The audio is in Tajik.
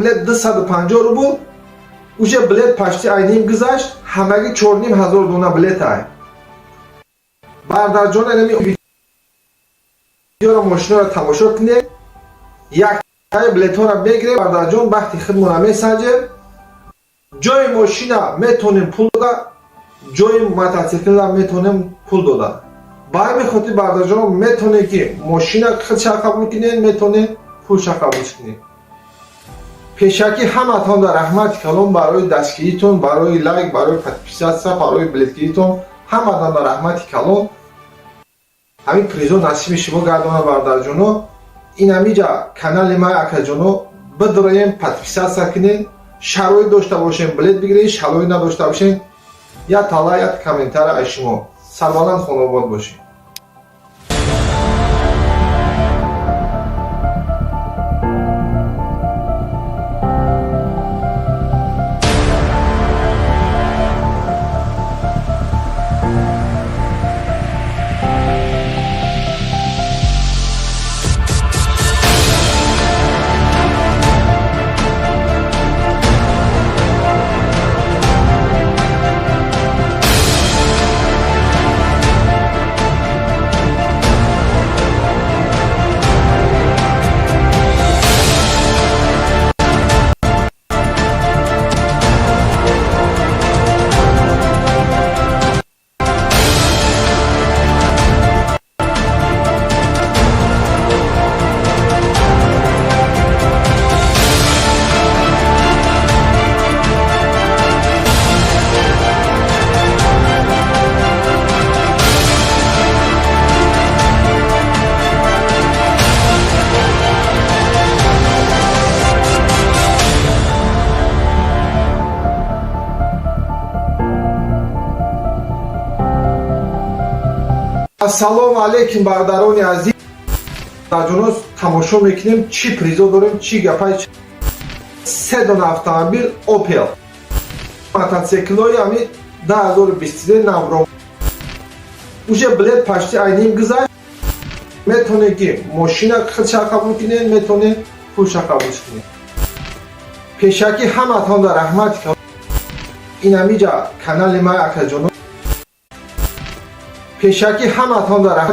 Билет 250 рубл. Уже билет почти ай ним гузашт, ҳамагӣ 4500 дона билет ай. Бардарҷон, инами видеоро, мошинаро тамошо кунед. Яктаи билетҳоро мегирем, бардарҷон, бахти худмона месанҷем. Ҷои мошина метонем пул дода, ҷои мотоциклра метонем пул дода. Ба ҳамин хотир, бардарҷон, метонем, ки мошина худша қабул кунем, метонем пулша қабул кунем. Пешакӣ ҳаматон дар раҳмати калон барои дастгиритон, барои лайк, барои подписаться, барои билетгиритон. Ҳаматон дар раҳмати калон. Ҳамин призо насиби шумо гардона, бародарҷоно. Ин ҳамиҷа канали май, акаҷоно, бидроем, подписаться кунед. Шароит дошта бошем, билет бигиред, шароит надошта бошем, як тала, як комментарий аз шумо. Сарбаланд, хонобод бошед. Ассалому алайкум, бародарони азиз. Ҷоно, тамошо мекунем, чӣ призо дорем, чӣ гапай. Се дона автомобил Опел, мотоциклҳои ҳами 2023 навро. Уже билет почти ай ним гузашт. Метонем, ки мошина худша қабул кунем, метонем пулша қабул кунем. Пешакӣ ҳаматон дар раҳмати. Ин ҳамиҷа канали май, акаҷоно, пешакӣ ҳаматон дар.